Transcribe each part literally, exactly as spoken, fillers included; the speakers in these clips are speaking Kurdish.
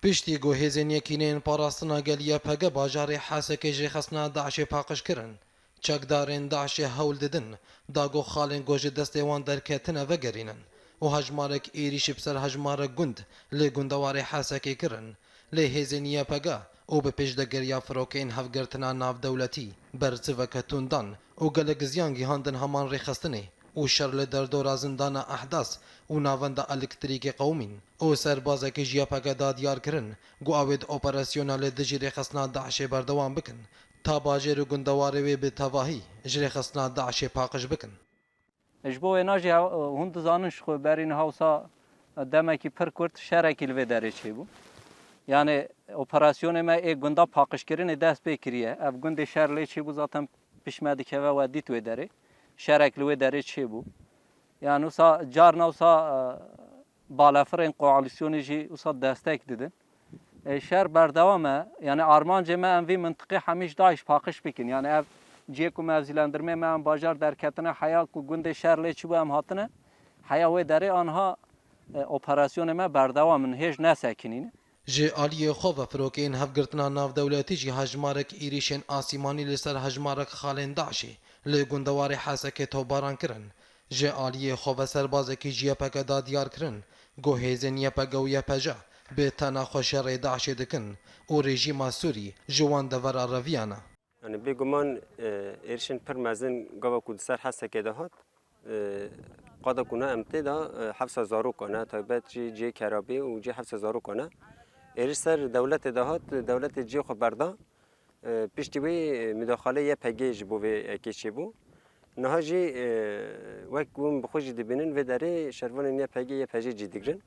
Piştî ku hêzên Yekîneyên Parastina Gel Y P G bajarê Hesekê ji rêxistina DAIŞê paqij kirin, çekdarên DAIŞê hewl didin da ku xalên ku ji destê wan derketine vegerînin û hejmarek êrîşî bi ser hejmarek gund li gundewarê Hesekê kirin. Lê hêzên Y P G û bi pêşdegiriya firokeyên hevgirtina navdewletî bersiveke tund dan û gelek ziyan gihandin heman rêxistinê û şer li derdora zindana Ehdas û navenda elektrîkê qewimîn û serbazekî ji Y P G da diyar kirin ku ew ê di operasyona li dijî rêxistina DAIŞê berdewam bikin, ta bajêr û gundewarê wê bi tevahî ji rêxistina DAIŞê paqij bikin. Ji bo wêna jî hew-, hûn dizanin, ji xwe berî niha wisa demekî pir kurt şerekî li vê derê çêbû. Yanê operasyonê me ê gunda paqijkirinê dest pê kiriye. Ev gundê şer lê çêbû, zaten pişt me dikeve we dît wê derê. Şerek li wê derê çêbû. Yanî wisa carna wisa, e, balafirên koalîsyonê jî wisa destek didin. E, şer berdewam e. Yanî armancê me em vî mintiqê hemî ji DAIŞ paqij bikin. Yanî ev cihê ku mevzîlendirmê me em bajar derketine heya ku gundê şer lê çibû em hatine. Heya wê derê anha, e, operasyonê me berdewam in, hêj nesekinîne. Ji aliyê xwe ve firokeyên hevgirtina navdewletî jî hejmarek êrîşên asîmanî li ser hejmarek xalên DAIŞê li gundewarê Hesekê topbaran kirin. Ji aliyê xwe ve serbazekî ji Y P G da diyar kirin ku hêzên Y P G û Y P J bi tena xwe şerê DAIŞê dikin û rejîma Sûrî ji wan devera reviyane. Yani bêguman, e, êrişên pir mezin gava ku di ser Hesekê de hat, e, qada ku ne em tê de, e, hefsa zarokan e, taybet jî cihê Kerabê û cihê hefsa zarokan e. Êriş ser dewletê de hat, dewletê cihê xwe berda. E, piştî wê, e, mudaxalê Y P G ji bo vê yekê çêbû. Niha jî, e, wek hûn bi xwe jî dibînin, vê derê şervanên Y P G, Y P J cî digrin.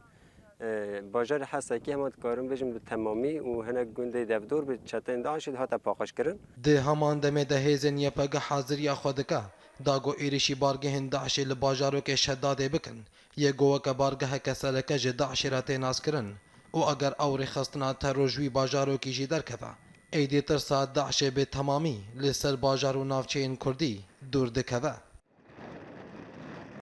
E, bajarê Hesekê hema dikarim bêjim bi temamî û hinek gundê devdor bi çeteyên DAIŞê hate paqijkirin. Di heman demê de hêzên Y P G haziriya xwe dike da ku êrişî bargehên DAIŞê li bajarokê Şedadê bikin, yê ku weke bargeheke sereke ji DAIŞê re tê naskirin û eger ew rêxistina teror ji wî bajarokî jî derkeve, êdî tirsa DAIŞê bi temamî li ser bajar û navçeyên Kurdî dûr dikeve.